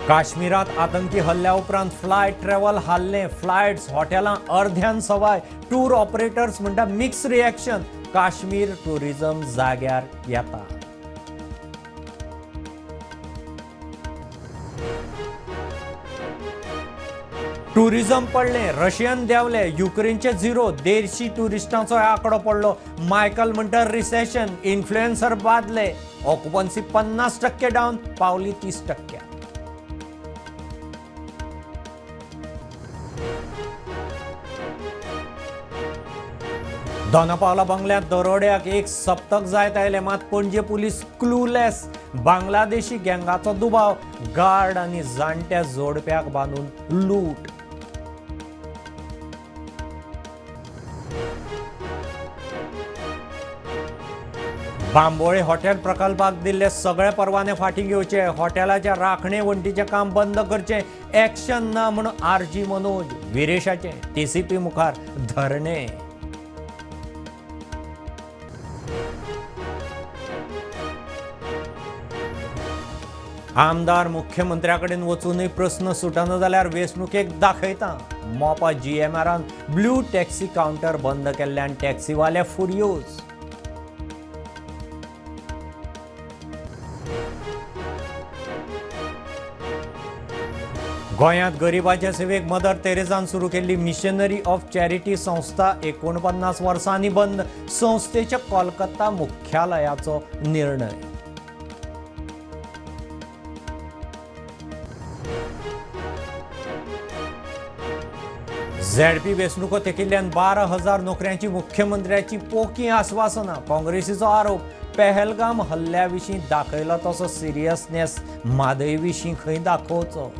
काश्मीरात आतंकी हल्ल्या उपरांत flight travel हाल्लें. Flights हॉटेलां अर्ध्यान सवाय. टूर ऑपरेटर्स म्हणटा मिक्स रिएक्शन. काश्मीर टुरिझम जाग्यार येता. टुरिझम पडलें, रशियन देंवले, युक्रेनचे झिरो, 150 टुरिस्टांचो आंकडो पडलो. मायकल म्हणटा रिसेशन, इन्फ्लुएन्सर बादले. ऑक्युपन्सी 50% डावन, पावली 30%. दोनापावला बंगल्यांत दरोड्याक एक सप्तक जायत आयलें, मात पणजे पुलीस क्लूलेस. बांगलादेशी गँगाचो दुबाव. गार्ड आनी जाणट्या जोडप्याक बांदून लूट. बांबोळे हॉटेल प्रकल्पाक दिल्ले सगळे परवाने फाटीं घेवचे, हॉटेलाच्या राखणे वण्टीचें काम बंद करचें, एक्शन ना म्हूण आरजी मनोज विरेशाचें टीसीपी मुखार धरणें. आमदार मुख्यमंत्र्या कडेन वचूनय प्रस्न सुटना जाल्यार वेंचणुकेक दाखयता. मोपा जीएमआरान ब्लू टॅक्सी कावंटर बंद केल्ल्यान टॅक्सीवाले फुर्योज. गोंयांत गरिबांचे सेवेक मदर तेरेझान सुरू केल्ली मिशनरी ऑफ चॅरिटी संस्था 49 वर्सांनी बंद. संस्थेच्या कोलकाता मुख्यालयाचो निर्णय. झेडपी वेंचणुको तेकिल्ल्यान 12,000 नोकऱ्यांची मुख्यमंत्र्याची पोकी आस्वासनां. काँग्रेसीचो आरोप, पहलगाम हल्ल्या विशीं दाखयलो तसो सिरियसनेस म्हादय विशीं खंय दाखोवचो.